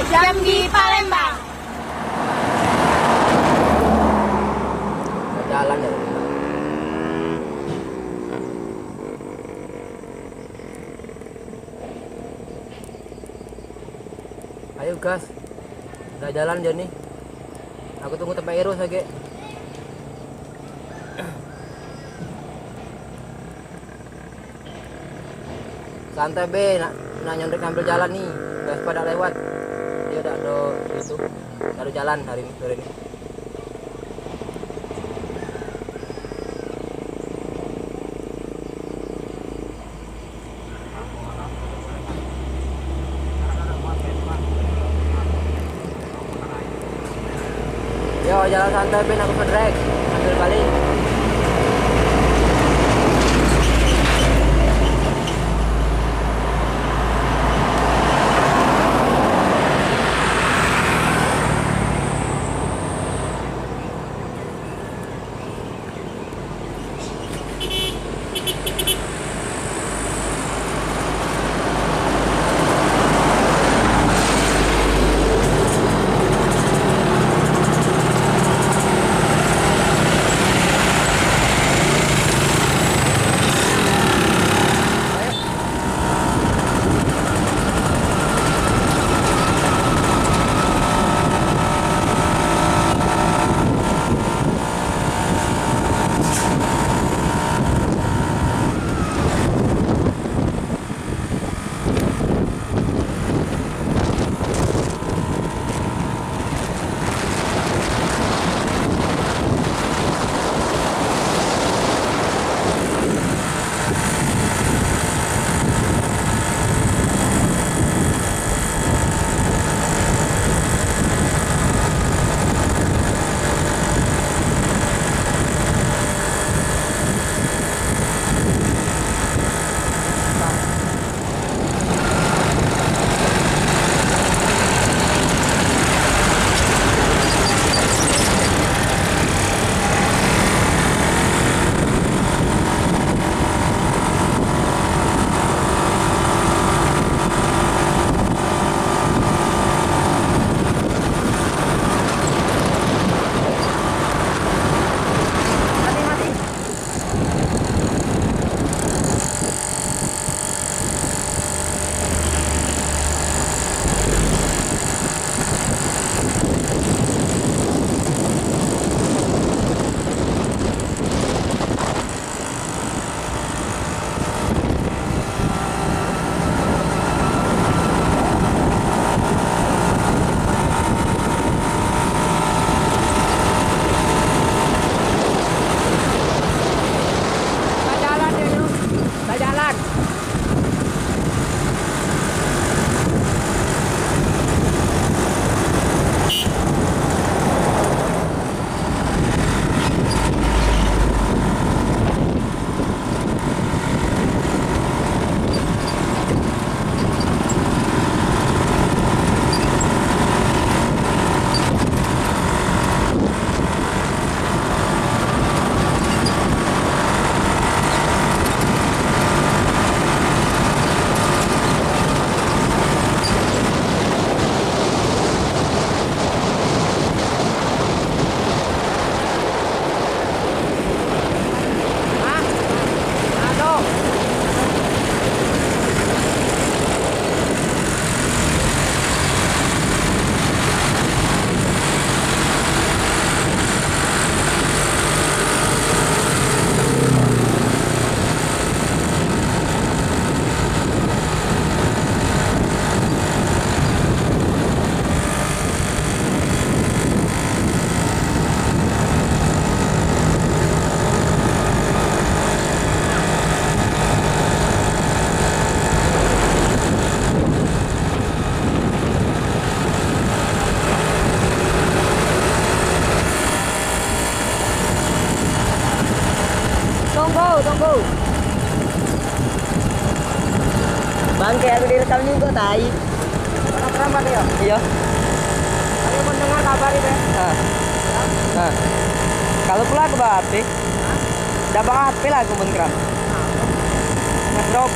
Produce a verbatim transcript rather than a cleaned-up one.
Jambi Palembang. Jalan ya. Ayo gas. Udah jalan Joni. Aku tunggu tempat Eros lagi. Santai be, nak, nak nyontek ngambil jalan ni. Vespa dak lewat. Dia dak ada itu. Dak ada jalan hari ni, sore ni. Yo, jalan santai, Pin, aku ngedrek. Sambil balik. Dah jalan dia tu. Dah jalan. Tunggu, tunggu. Bangke, aku direkam juga, tai. Anak terlambat ya? Iya. Aku mendengar kabar itu ya. Ah. Ah. Kalau pula aku bawa H P, dah bawa H P lah aku mengeram. Ngetrok.